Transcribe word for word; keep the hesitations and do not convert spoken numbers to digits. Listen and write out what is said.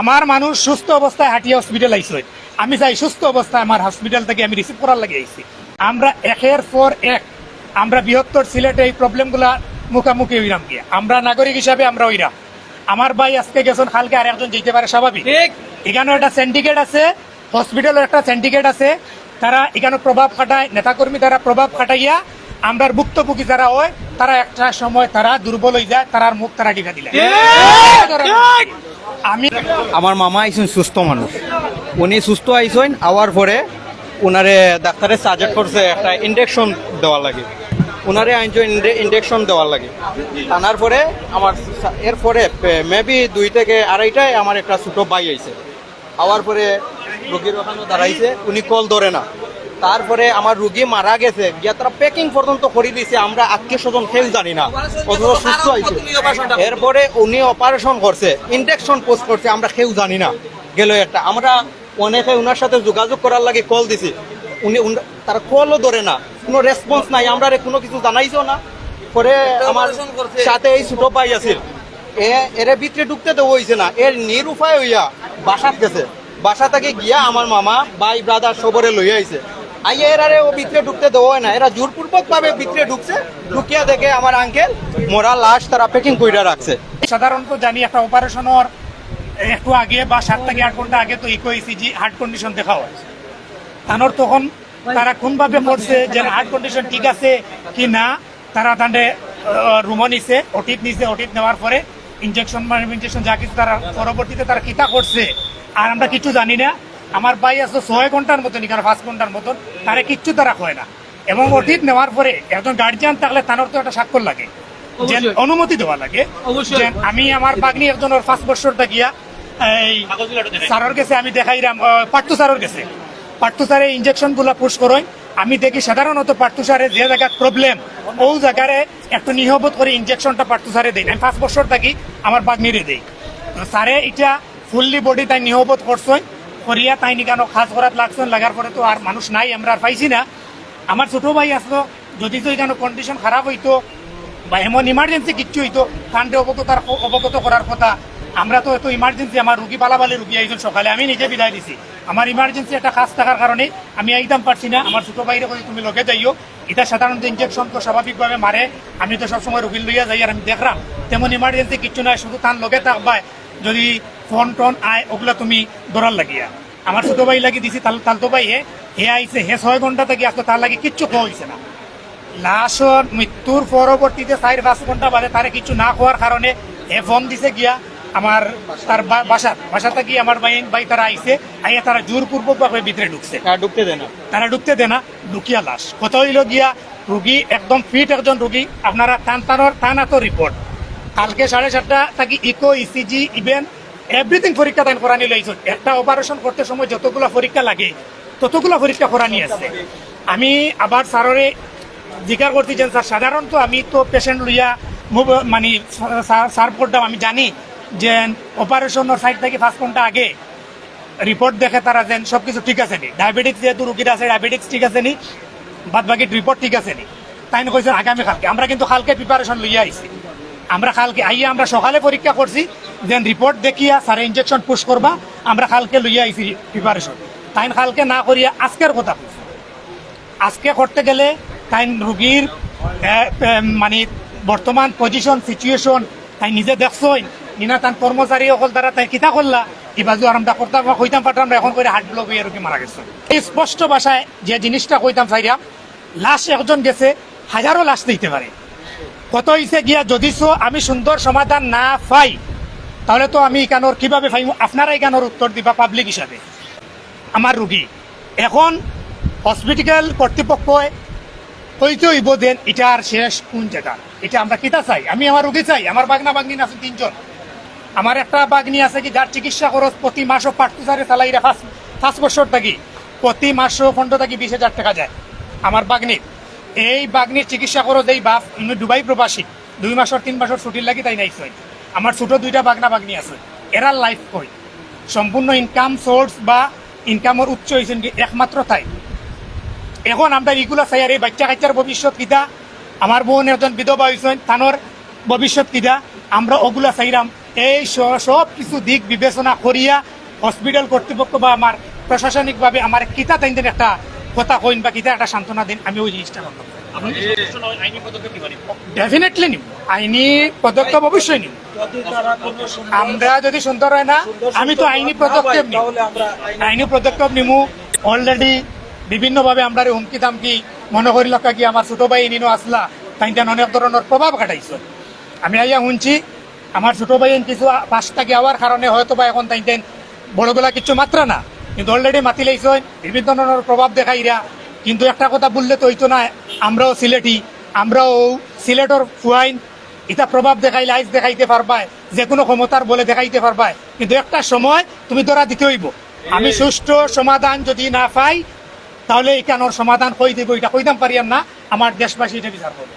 আমার মানুষ সুস্থ অবস্থায় হাটিয়া হসপিটাল আইছে। আমি চাই সুস্থ অবস্থায় আমার হসপিটাল থাকি আমি রিসিভ করার লাগি আইছি। আমরা একের পর এক আমরা বৃহত্তর সিলেটে এই প্রবলেমগুলা মুখামুখি অইরাম গিয়া। আমরা নাগরিক হিসাবে আমরা অইরাম। আমার ভাই আজকে গেছইন, কালকে আরেকজন যাইতে পারে, স্বাভাবিক। ঠিক। এখানো একটা সিন্ডিকেট আছে, হসপিটালর একটা সিন্ডিকেট আছে, তারা এখানো প্রভাব খাটায়, নেতাকর্মী তারা প্রভাব খাটাইয়া আমরার ভুক্তভোগী যারা অয়, তারা একটা সময় তারা দুর্বল অইযায়, তারার মুখ তারা টিপা দিলায়। ঠিক, ঠিক। আমি আমার মামা আইছইন সুস্থ মানুষ, উনি সুস্থ আইছইন, আওয়ার পরে উনারে ডাক্তারে সাজেস্ট করছে একটা ইনজেকশন দেওয়ার লাগি, উনারে আনছইন ইনজেকশন দেওয়ার লাগি। আনার পরে আমার সা-, এরপরে মেবি দুই থেকে আড়াইটায় আমার একটা ছোট ভাই আইছে, আওয়ার পরে রোগীর ওখানে দাঁড়াইছে, উনি কল ধরে না। তারপরে আমার রুগী মারা গেছে, গিয়া তারা প্যাকিং পর্যন্ত করি দিছে, আমরা আত্মীয় স্বজন কেউ জানি না, অথচ সুস্থ হয়েছে। এরপরে উনি অপারেশন করছে, ইনজেকশন পোস্ট করছে, আমরা কেউ জানি না। গেল একটা, আমরা অনেকে উনার সাথে যোগাযোগ করার লাগি কল দিছি, উনি উন-, তারা কলও ধরে না, কোনো রেসপন্স নাই, আমরারে কোনো কিছু জানাইছেও না। পরে আমার সাথে এই ছোট ভাই আছিল, এ এরে ভিতরে ঢুকতে দেওয়া হইছে না, এর নিরুপায় হইয়া বাসাত গেছে। বাসা থাকি গিয়া আমার মামা, ভাই, ব্রাদার সবরে লইয়া আইছে। আইয়া এরারে ও ভিতরে ঢুকতে দেওয়া হয় না, এরা জোরপূর্বক ভাবে ভিতরে ঢুকছে। ঢুকিয়া দেখে আমার আঙ্কেল মরা লাশ তারা প্যাকিং কইরা রাখছে। সাধারণত জানি একটা অপারেশনর একটু আগে বা সাত থেকে আট ঘন্টা আগে তো ইকো ইসিজি হার্ট কন্ডিশন দেখা হয়। তানোর তখন তারা কোনভাবে করছে যে হার্ট কন্ডিশন ঠিক আছে কি না, তারা তানরে রুমো নিছে, ওটিত নিছে, ওটিত নেওয়ার পরে ইনজেকশন মানে ইনজেকশন যা কিছু তারা পরবর্তীতে তারা কিতা করছে আর আমরা কিছু জানি না। আমার ভাই আছে ছয় ঘন্টার মতন, এখানে পাঁচ ঘন্টার মতন, তারে কিচ্ছু তারা কয় না। এবং ওটিত নেওয়ার পরে একজন গার্জিয়ান থাকলে তানোর তো একটা স্বাক্ষর লাগে, যে অনুমতি দেওয়া লাগে। যে আমি আমার ভাগ্নি একজনর পাঁচ বছর থাকিয়া এই স্যারর গেছে আমি দেখাইরাম, আহ, পার্থ স্যারর গেছে। পার্থ স্যারে ইনজেকশন গুলা পুশ করইন। আমি দেখি সাধারণত পার্থ স্যারে যে জায়গার প্রবলেম, ও জায়গারে একটু নিহবত করে ইনজেকশনটা পার্থ স্যারে দেই। আমি পাঁচ বছর থাকি আমার ভাগ্নিরে দেই। তো স্যারে এটা ফুললি বডি তাই নিহবত করছইন, করিয়া তাই নিকানো কাজ করাত লাগছইন, লাগার পরে তো আর মানুষ নাই, আমরা আর পাইছি না। আমার ছোট ভাই আসলো, যদি তো এখানে কন্ডিশন খারাপ হইতো বা এমন ইমার্জেন্সি কিচ্ছু হইতো, তানরে অবগত, তার অবগত করার কথা। আমরা তো এত ইমার্জেন্সি, আমার রুগী বালাবালি রুগী আইজন সকালে, আমি নিজে বিদায় দিছি। আমার ইমার্জেন্সি একটা কাজ থাকার কারণে আমি আইতাম পারছি না। আমার ছোট ভাইরে কই তুমি লগে যাইও, এটা সাধারণত ইনজেকশন তো স্বাভাবিকভাবে মারে, আমি তো সবসময় রুগী লইয়া যাই আর আমি দেখরাম তেমন ইমার্জেন্সি কিচ্ছু নাই, শুধু তার লগে থাকবায়। যদি ফোন টোন আয় ওগুলা তুমি ধরার লাগিয়া। আমার ছোট ভাই লাগি দিছি, তাল-, তালতো ভাই হে, হে আইছে, হে ছয় ঘন্টা থাকি আসলো, তার লাগি কিচ্ছু খাওয়া হইছে না। লাশর মৃত্যুর পরবর্তীতে চার পাঁচ ঘন্টা বাদে তারে কিছু না খাওয়ার কারণে হে ফোন দিছে গিয়া আমার তার বা-, বাসাত, বাসা থাকি আমার ভাই, ভাই তারা আইছে, আইয়া তারা জোরপূর্বক ভাবে ভিতরে ঢুকছে। তারা ঢুকতে দেয় না। তারা ঢুকতে দেয় না, ঢুকিয়া লাশ। কথা হইল গিয়া রুগী একদম ফিট একজন রুগী, আপনারা তান তানোর, তান আতো রিপোর্ট। কালকে সাড়ে সাতটা থাকি ইকো, ইসিজি, ইভেন এভরিথিং পরীক্ষা তাইন করানি লইছইন। একটা অপারেশন করতে সময় যতগুলা পরীক্ষা লাগে, ততগুলা পরীক্ষা করানি আছে। আমি আবার স্যাররে জিকার করছি যে, "স্যার, সাধারণত আমি তো পেশেন্ট লইয়া মুভ-, মানে, সা-, সা-, সার্ভ করতাম, আমি জানি যে অপারেশনর সাইড থাকি পাঁচ ঘন্টা আগে রিপোর্ট দেখে তারা যেন সব কিছু ঠিক আছে নি, ডায়াবেটিক্স যেহেতু রুগীর আছে, ডায়াবেটিক্স ঠিক আছে নি, বাদ বাকি রিপোর্ট ঠিক আছে নি।" তাইন কইছেন আগামী কালকে। আমরা কিন্তু কালকে প্রিপারেশন লইয়া আইছি। আমরা কালকে আইয়া আমরা সকালে পরীক্ষা করছি, যেন রিপোর্ট দেখিয়া স্যারে ইনজেকশন পুশ করবা, আমরা কালকে লইয়া আইছি প্রিপারেশন। তাইন কালকে না করিয়া আজকের কথা কইছে। আজকে করতে গেলে তাইন রুগীর, এ, এ, মানে বর্তমান পজিশন, সিচুয়েশন তাই নিজে দেখছইন, নিনা তান কর্মচারী অকল তারা তাই কিতা করলা, ইবাজু আর আমরা করতাম, কইতাম পারতাম না, এখন করে হার্ট ব্লক হইয়া রুগী মারা গেছে। এই স্পষ্ট ভাষায় যে জিনিসটা কইতাম চাইরাম, লাশ একজন গেছে, হাজারো লাশ দিতে পারে। কত হইছে গিয়া যদি সো আমি সুন্দর সমাধান না পাই, তাহলে তো আমি ইকানোর কিভাবে পাইমু? আপনারা ইকানোর উত্তর দিবা পাবলিক হিসাবে। আমার রুগী এখন হসপিটাল কর্তৃপক্ষ কইতে হইব দেন, এটা আর শেষ কোন জায়গা? এটা আমরা কিতা চাই? আমি আমার রুগী চাই, আমার বাগনা বাগনি আছে তিনজন। আমার একটা বাগনি আছে কি, যার চিকিৎসা খরচ প্রতি মাসও পার্থ স্যারে চালাইরা পাঁচ, পাঁচ বছর থাকি প্রতি মাসও পনেরো থাকি বিশ হাজার টাকা যায় আমার বাগনির। এই বাগনির চিকিৎসা খরচ এই বাপ, উনি দুবাই প্রবাসী, দুই মাসর তিন মাসর ছুটির লাগি তাই নাইছইন। আমার ছোট দুইটা বাগনা বাগনি আছে, এরার লাইফ কই? সম্পূর্ণ ইনকাম সোর্স বা ইনকামর উৎস হইছেন কি একমাত্র তাই। এখন আমরা ইগুলা চাই আর এই বাচ্চা কাচ্চার ভবিষ্যৎ কিতা? আমার বোন একজন বিধবা হইছেন, তানোর ভবিষ্যৎ কিতা? আমরা ওগুলা চাইরাম। এই স- সব কিছু দিক বিবেচনা করিয়া হসপিটাল কর্তৃপক্ষ বা আমার প্রশাসনিকভাবে আমার কিতা তাইন তাইন একটা কথা কইন বা কিতা একটা সান্ত্বনা দিন, আমি ওই জিনিসটা করতাম। আপনি কি সন্তুষ্ট না হন আইনি পদক্ষেপ নিবেন? ডেফিনেটলি নিব, আইনি পদক্ষেপ অবশ্যই নিব। আমরা যদি সুন্দর হয় না, আমি তো আইনি পদক্ষেপ নিব, আইনি পদক্ষেপ নিমু। অলরেডি বিভিন্নভাবে আমরা হুমকি দামকি মনে করি লক্কা কি আমার ছোট ভাই ইনিনো আসলা, তাইন তাইন অনেক ধরনের প্রভাব খাটাইছে। আমি আইয়া শুনছি আমার ছোট ভাই কিছু পাশ থাকি আওয়ার কারণে হয়তো বা এখন তাইন তাইন বড়গুলা কিছু মাতরা না, কিন্তু অলরেডি মাতি লাইছে বিভিন্ন ধরনের প্রভাব দেখাইরা। কিন্তু একটা কথা বললে তো হইতো না, আমরাও সিলেটি, আমরাও সিলেটর ফুয়াইন। ইতা প্রভাব দেখাইলে আইজ দেখাইতে পারবায়, যে কোনো ক্ষমতার বলে দেখাইতে পারবায়, কিন্তু একটা সময় তুমি ধরা দিতে হইব। আমি সুষ্ঠু সমাধান যদি না পাই, তাহলে এখানোর সমাধান কই দিব, এটা কইতাম পারিয়ার না, আমার দেশবাসী এটা বিচার করবো।